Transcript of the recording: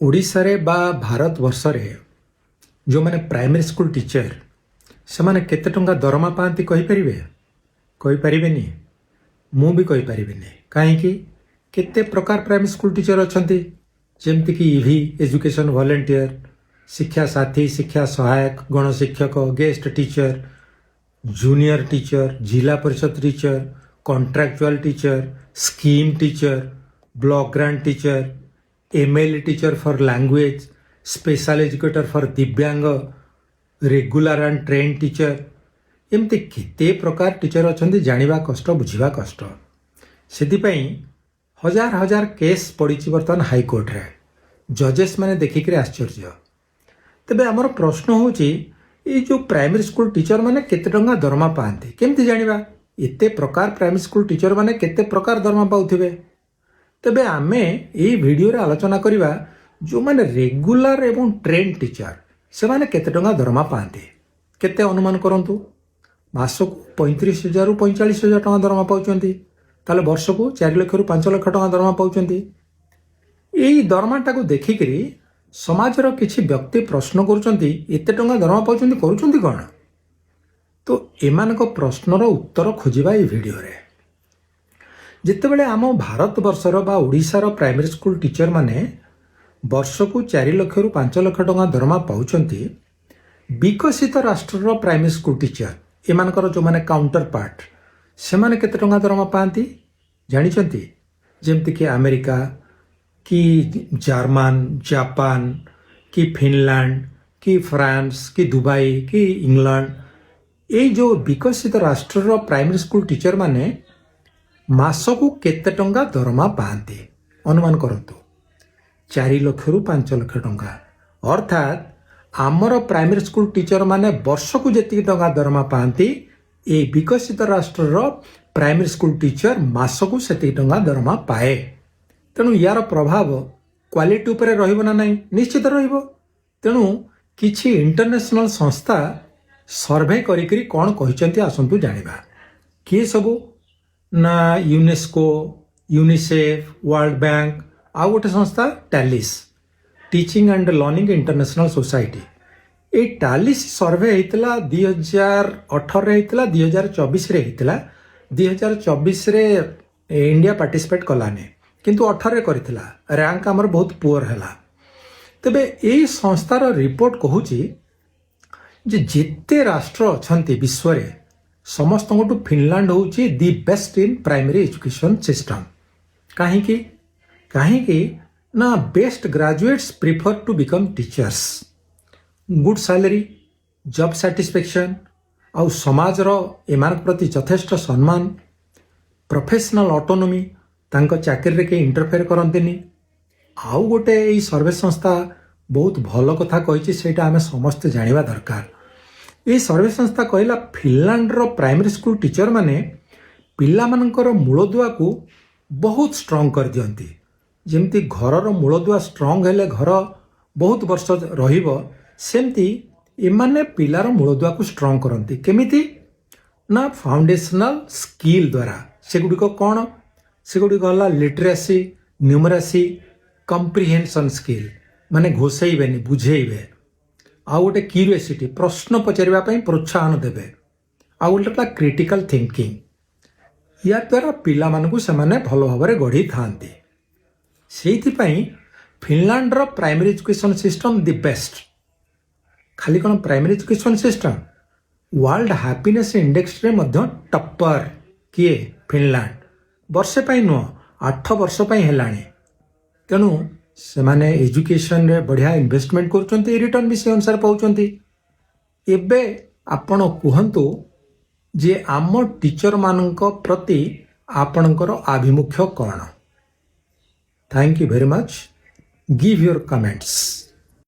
ଓଡ଼ିଶାରେ ବା ଭାରତବର୍ଷରେ ଯେଉଁମାନେ ପ୍ରାଇମେରୀ ସ୍କୁଲ ଟିଚର, ସେମାନେ କେତେ ଟଙ୍କା ଦରମା ପାଆନ୍ତି କହିପାରିବେ? କହିପାରିବେନି। ମୁଁ ବି କହିପାରିବିନି। କାହିଁକି? କେତେ ପ୍ରକାର ପ୍ରାଇମେରୀ ସ୍କୁଲ ଟିଚର ଅଛନ୍ତି, ଯେମିତିକି ଇଭି, ଏଜୁକେସନ୍ ଭଲେଣ୍ଟିୟର, ଶିକ୍ଷା ସାଥୀ, ଶିକ୍ଷା ସହାୟକ, ଗଣଶିକ୍ଷକ, ଗେଷ୍ଟ ଟିଚର, ଜୁନିୟର ଟିଚର, ଜିଲ୍ଲା ପରିଷଦ teacher, contractual teacher, scheme teacher, block grant teacher, ML teacher for language, special educator for Divyang, regular and trained teacher. ଏମିତି କେତେ ପ୍ରକାର ଟିଚର ଅଛନ୍ତି, ଜାଣିବା କଷ୍ଟ, ବୁଝିବା କଷ୍ଟ। ସେଥିପାଇଁ ହଜାର ହଜାର କେସ୍ ପଡ଼ିଛି ବର୍ତ୍ତମାନ ହାଇକୋର୍ଟରେ। ଜଜେସ୍ ମାନେ ଦେଖିକିରି ଆଶ୍ଚର୍ଯ୍ୟ। ତେବେ ଆମର ପ୍ରଶ୍ନ ହେଉଛି, ଏଇ ଯେଉଁ ପ୍ରାଇମେରୀ ସ୍କୁଲ ଟିଚର ମାନେ କେତେ ଟଙ୍କା ଦରମା ପାଆନ୍ତି, କେମିତି ଜାଣିବା? ଏତେ ପ୍ରକାର ପ୍ରାଇମେରୀ ସ୍କୁଲ ଟିଚର ମାନେ କେତେ ପ୍ରକାର ଦରମା ପାଉଥିବେ? ତେବେ ଆମେ ଏଇ ଭିଡ଼ିଓରେ ଆଲୋଚନା କରିବା, ଯେଉଁମାନେ ରେଗୁଲାର ଏବଂ ଟ୍ରେଣ୍ଡ ଟିଚର, ସେମାନେ କେତେ ଟଙ୍କା ଦରମା ପାଆନ୍ତି। କେତେ ଅନୁମାନ କରନ୍ତୁ। ମାସକୁ 35,000ରୁ 45,000 ଟଙ୍କା ଦରମା ପାଉଛନ୍ତି। ତାହେଲେ ବର୍ଷକୁ 4 ଲକ୍ଷରୁ 5 ଲକ୍ଷ ଟଙ୍କା ଦରମା ପାଉଛନ୍ତି। ଏଇ ଦରମାଟାକୁ ଦେଖିକିରି ସମାଜର କିଛି ବ୍ୟକ୍ତି ପ୍ରଶ୍ନ କରୁଛନ୍ତି, ଏତେ ଟଙ୍କା ଦରମା ପାଉଛନ୍ତି, କରୁଛନ୍ତି କ'ଣ? ତ ଏମାନଙ୍କ ପ୍ରଶ୍ନର ଉତ୍ତର ଖୋଜିବା ଏଇ ଭିଡ଼ିଓରେ। ଯେତେବେଳେ ଆମ ଭାରତବର୍ଷର ବା ଓଡ଼ିଶାର ପ୍ରାଇମେରୀ ସ୍କୁଲ ଟିଚରମାନେ ବର୍ଷକୁ 4 ଲକ୍ଷରୁ 5 ଲକ୍ଷ ଟଙ୍କା ଦରମା ପାଉଛନ୍ତି, ବିକଶିତ ରାଷ୍ଟ୍ରର ପ୍ରାଇମେରୀ ସ୍କୁଲ ଟିଚର, ଏମାନଙ୍କର ଯେଉଁମାନେ କାଉଣ୍ଟର ପାର୍ଟ, ସେମାନେ କେତେ ଟଙ୍କା ଦରମା ପାଆନ୍ତି ଜାଣିଛନ୍ତି? ଯେମିତିକି ଆମେରିକା କି ଜାର୍ମାନ, ଜାପାନ କି ଫିନଲାଣ୍ଡ କି ଫ୍ରାନ୍ସ କି ଦୁବାଇ କି ଇଂଲଣ୍ଡ, ଏଇ ଯେଉଁ ବିକଶିତ ରାଷ୍ଟ୍ରର ପ୍ରାଇମେରୀ ସ୍କୁଲ ଟିଚରମାନେ ମାସକୁ କେତେ ଟଙ୍କା ଦରମା ପାଆନ୍ତି ଅନୁମାନ କରନ୍ତୁ। 4 ଲକ୍ଷରୁ 5 ଲକ୍ଷ ଟଙ୍କା। ଅର୍ଥାତ୍ ଆମର ପ୍ରାଇମେରୀ ସ୍କୁଲ ଟିଚର ମାନେ ବର୍ଷକୁ ଯେତିକି ଟଙ୍କା ଦରମା ପାଆନ୍ତି, ଏଇ ବିକଶିତ ରାଷ୍ଟ୍ରର ପ୍ରାଇମେରୀ ସ୍କୁଲ ଟିଚର ମାସକୁ ସେତିକି ଟଙ୍କା ଦରମା ପାଏ। ତେଣୁ ୟାର ପ୍ରଭାବ କ୍ୱାଲିଟି ଉପରେ ରହିବ ନା ନାହିଁ? ନିଶ୍ଚିତ ରହିବ। ତେଣୁ କିଛି ଇଣ୍ଟରନ୍ୟାସନାଲ ସଂସ୍ଥା ସର୍ଭେ କରିକିରି କ'ଣ କହିଛନ୍ତି, ଆସନ୍ତୁ ଜାଣିବା। କିଏ ସବୁ ନା ୟୁନେସ୍କୋ, ୟୁନିସେଫ୍, ୱାର୍ଲଡ ବ୍ୟାଙ୍କ, ଆଉ ଗୋଟେ ସଂସ୍ଥା ଟାଲିସ୍, teaching and learning international society. ଏଇ ଟାଲିସ୍ ସର୍ଭେ ହେଇଥିଲା 2018ରେ ହେଇଥିଲା, 2024ରେ ହେଇଥିଲା। 2024ରେ ଇଣ୍ଡିଆ ପାର୍ଟିସିପେଟ୍ କଲାନି, କିନ୍ତୁ 18ରେ କରିଥିଲା। ରାଙ୍କ ଆମର ବହୁତ ପୁଅର ହେଲା। ତେବେ ଏଇ ସଂସ୍ଥାର ରିପୋର୍ଟ କହୁଛି ଯେ ଯେତେ ରାଷ୍ଟ୍ର ଅଛନ୍ତି ବିଶ୍ୱରେ, ସମସ୍ତଙ୍କଠୁ ଫିନଲାଣ୍ଡ ହେଉଛି the best in primary education system। କାହିଁକି? କାହିଁକି ନା best graduates prefer to become teachers, good salary, job satisfaction, ଆଉ ସମାଜର ଏମାନଙ୍କ ପ୍ରତି ଯଥେଷ୍ଟ ସମ୍ମାନ, ପ୍ରଫେସନାଲ ଅଟୋନୋମି, ତାଙ୍କ ଚାକିରିରେ କେହି ଇଣ୍ଟରଫେୟାର କରନ୍ତିନି। ଆଉ ଗୋଟେ ଏଇ ସର୍ଭେ ସଂସ୍ଥା ବହୁତ ଭଲ କଥା କହିଛି, ସେଇଟା ଆମେ ସମସ୍ତେ ଜାଣିବା ଦରକାର। ଏଇ ସର୍ଭେ ସଂସ୍ଥା କହିଲା, ଫିନଲାଣ୍ଡର ପ୍ରାଇମେରୀ ସ୍କୁଲ ଟିଚରମାନେ ପିଲାମାନଙ୍କର ମୂଳଦୁଆକୁ ବହୁତ ଷ୍ଟ୍ରଙ୍ଗ କରିଦିଅନ୍ତି। ଯେମିତି ଘରର ମୂଳଦୁଆ ଷ୍ଟ୍ରଙ୍ଗ ହେଲେ ଘର ବହୁତ ବର୍ଷ ରହିବ, ସେମିତି ଏମାନେ ପିଲାର ମୂଳଦୁଆକୁ ଷ୍ଟ୍ରଙ୍ଗ କରନ୍ତି। କେମିତି ନା ଫାଉଣ୍ଡେସନାଲ ସ୍କିଲ୍ ଦ୍ୱାରା। ସେଗୁଡ଼ିକ କ'ଣ? ସେଗୁଡ଼ିକ ହେଲା ଲିଟରାସି, ନ୍ୟୁମରାସି, କମ୍ପ୍ରିହେନ୍ସନ୍ ସ୍କିଲ୍, ମାନେ ଘୋଷେଇବେନି, ବୁଝେଇବେ। ଆଉ ଗୋଟେ କ୍ୟୁରିଓସିଟି, ପ୍ରଶ୍ନ ପଚାରିବା ପାଇଁ ପ୍ରୋତ୍ସାହନ ଦେବେ। ଆଉ ଗୋଟେ ହେଲା କ୍ରିଟିକାଲ ଥିଙ୍କିଂ। ୟା ଦ୍ୱାରା ପିଲାମାନଙ୍କୁ ସେମାନେ ଭଲ ଭାବରେ ଗଢ଼ିଥାନ୍ତି। ସେଇଥିପାଇଁ ଫିନଲାଣ୍ଡର primary education system the best। ଖାଲି କ'ଣ primary education system, world happiness ଇଣ୍ଡେକ୍ସରେ ମଧ୍ୟ ଟପ୍ପର କିଏ? ଫିନଲାଣ୍ଡ। ବର୍ଷେ ପାଇଁ ନୁହଁ, 8 ବର୍ଷ ପାଇଁ ହେଲାଣି। ତେଣୁ ସେମାନେ ଏଜୁକେସନରେ ବଢ଼ିଆ ଇନଭେଷ୍ଟମେଣ୍ଟ କରୁଛନ୍ତି, ରିଟର୍ନ ବି ସେ ଅନୁସାରେ ପାଉଛନ୍ତି। ଏବେ ଆପଣ କୁହନ୍ତୁ ଯେ ଆମ ଟିଚରମାନଙ୍କ ପ୍ରତି ଆପଣଙ୍କର ଆଭିମୁଖ୍ୟ କ'ଣ? Thank you very much. Give your comments.